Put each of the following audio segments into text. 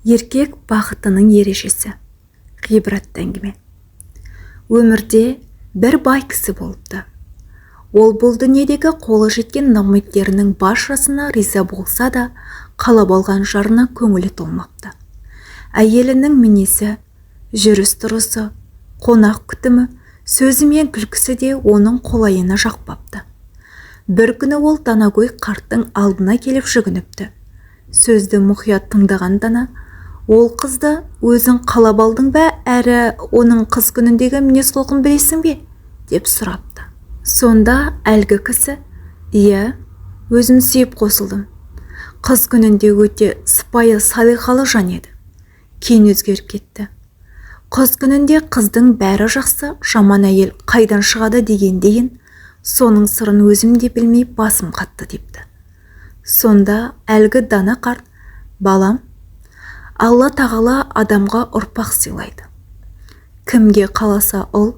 Еркек бақытының ережесі. Ғибратты әңгіме. Өмірде бір бай кісі болыпты. Ол бұл дүниедегі қолы жеткен нығметтерінің баршасына риза болса да, қалап алған жарына көңілі толмапты. Әйелінің мінезі, жүріс-тұрысы, қонақ күтімі, сөзі мен күлкісі де оның қолайына жақпапты. Бір күні ол данагөй қарттың алдына келіп жүгініпті. Сөзді мұқият тыңдаған дана, ол қызды өзің қалап алдың ба, әрі оның қыз күніндегі мінез-құлқын білесің бе, деп сұрапты. Сонда әлгі кісі, иә, өзім сүйіп қосылдым. Қыз күнінде өте сыпайы, салиқалы жан еді. Кейін өзгеріп кетті. Қыз күнінде қыздың бәрі жақсы, жаман әйел қайдан шығады дегендейін, соның сырын өзім де білмей басым қатты депті. Сонда әлгі дана қарт, балам, Алла тағала адамға ұрпақ сыйлайды. Кімге қаласа ұл,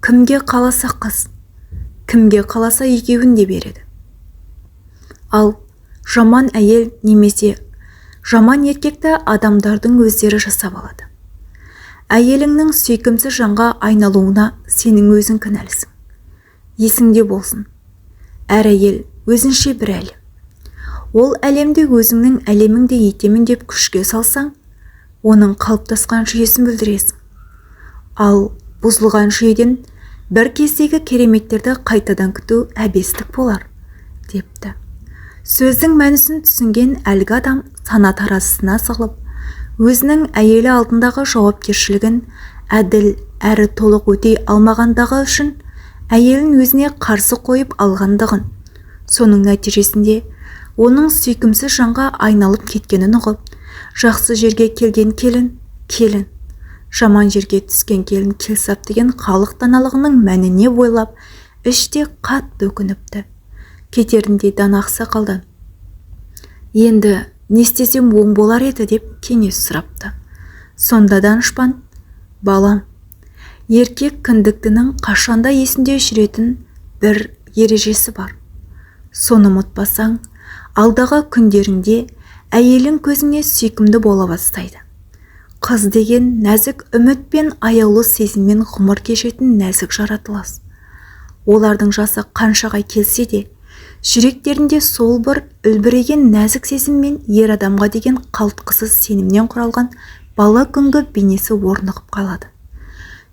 кімге қаласа қыз, кімге қаласа екеуін де береді. Ал жаман әйел немесе жаман еркекті адамдардың өздері жасап алады. Әйеліңнің сүйкімсіз жанға айналуына сенің өзің кінәлісің. Есіңде болсын, әр әйел өзінше бір әлем. Ол әлемді өзіңнің әлеміңде етемін деп күшке салсаң, оның қалыптасқан жүйесін бүлдіресің. Ал бұзылған жүйеден бір кездегі кереметтерді қайтадан күту әбестік болар, депті. Сөздің мәнісін түсінген әлгі адам сана таразысына салып, өзінің әйелі алдындағы жауапкершілігін әділ әрі толық өтей алмағандағы үшін әйелін өзіне қарсы қойып алғандығын, соның нәтижесінде оның сүйкімсіз жанға айналып кеткенін ұғып, жақсы жерге келген келін, келін, жаман жерге түскен келін келсап деген халық даналығының мәніне бойлап, іште қатты өкініпті. Кетерінде дана ақсақалдан, енді не істесем оң болар еді деп кеңес сұрапты. Сонда данышпан, балам, еркек кіндіктінің қашанда есінде жүретін бір ережесі бар. Соны ұмытпасаң, алдағы күндеріңде әйелің көзіңе сүйкімді бола бастайды. Қыз деген нәзік үміт пен аяулы сезіммен ғұмыр кешетін нәзік жаратылыс. Олардың жасы қаншаға келсе де, жүректерінде сол бір үлбіреген нәзік сезіммен ер адамға деген қалтқысыз сенімнен құралған бала күнгі бейнесі орнығып қалады.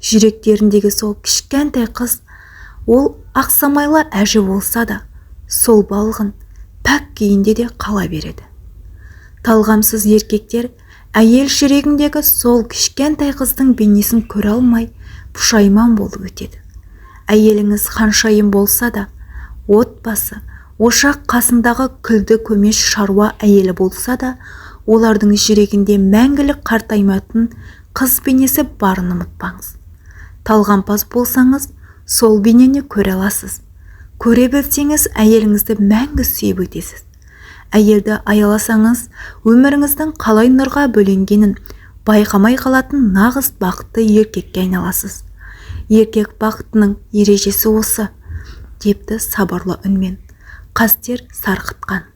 Жүректеріндегі сол кішкентай қыз, ол ақсамайлы әже болса да, сол балғын пәк күйінде де қала береді. Талғамсыз еркектер әйел жүрегіндегі сол кішкентай қыздың бейнесін көре алмай пұшайман болып өтеді. Әйеліңіз ханшайым болса да, отбасы, ошақ қасындағы күлді көмеш шаруа әйелі болса да, олардың жүрегінде мәңгілік қартаймайтын қыз бейнесі барын ұмытпаңыз. Талғампаз болсаңыз, сол бейнені көре аласыз. Көре білсеңіз, әйеліңізді мәңгі сүйіп өтесіз. Әйелді аяласаңыз, өміріңіздің қалай нұрға бөленгенін байқамай қалатын нағыз бақытты еркекке айналасыз. Еркек бақытының ережесі осы, депті сабырлы үнмен қастер сарқытқан.